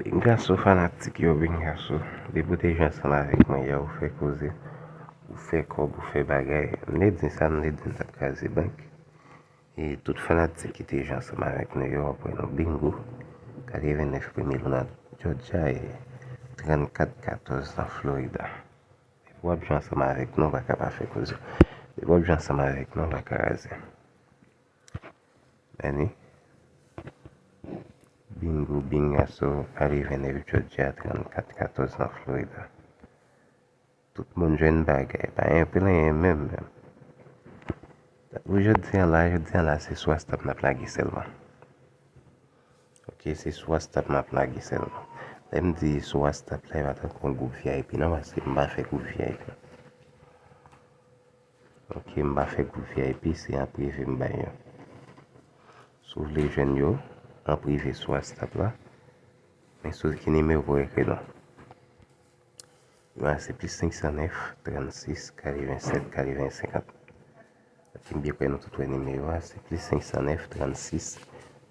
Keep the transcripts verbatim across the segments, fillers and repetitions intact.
Pingaso fanatik yo, pingaso. Depi w te jwe ansanm avèk mwen yè, ou fè koze, ou fè kòb, ou fè bagay. M te di sa, m te di n t ap kraze bank. E tout fanatik ki te jwe ansanm avèk nou yo, w ap wè nou bingo. Katrevennèf premye lou nan Georgia e trannkat katòz nan Florida. Depi w ap jwe ansanm avèk nou, w pa ka pa fè koze. Depi w ap jwe ansanm avèk nou, w pa ka raze. Meni. Bingo, bingaso, katrevennèf Georgia, trannkat katòz nan Florida. Tout moun jwenn bagay, pa gen plenyen menm, menm. Pou jodi an la, jodi an la, se sou WhatsApp n ap lage sèlman. Ok, se sou WhatsApp m ap lage sèlman. Lè m di sou WhatsApp la, e pa tankou yon gwoup V I P non, paske m pa fè gwoup V I P. Ok, m pa fè gwoup V I P, se an prive m bay yo. Si w vle jwenn yo, an prive sou WhatsApp la, men sou ki nimewo pou w ekri nou. Yo a se plis senk san nèf, trannsis, katrevennsèt, katreven, senkant. Ok, m byen kwè nou tout wè nimewo a, se plis senk san nèf, trannsis,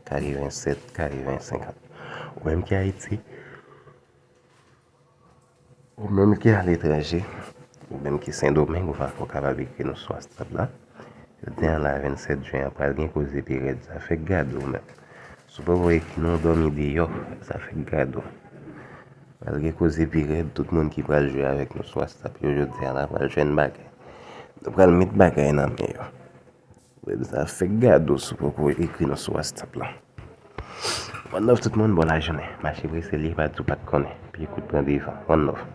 katrevennsèt, katreven, senkant. Ou menm ki Ayiti, ou menm ki aletranje, ou menm ki Sendomeng, ou pa, ou kapab ekri nou sou WhatsApp la. Jodi an la, vennsèt jen an, pral gen koze pi rèd, sa fèk gade w menm. Si w poko ekri nou, w dòmi deyò, sa fèk gade w. Pral gen koze pi rèd, tout moun ki pral jwe avèk nou sou WhatsApp yo jodi an la pral jwenn bagay. Nou pral met bagay nan men yo. Sa fèk gade w si w poko ekri nou sou WhatsApp la. One love tout moun, bon lajounen. Mache prese li, pa di w pa t konnen. Pye kout pran devan. One love.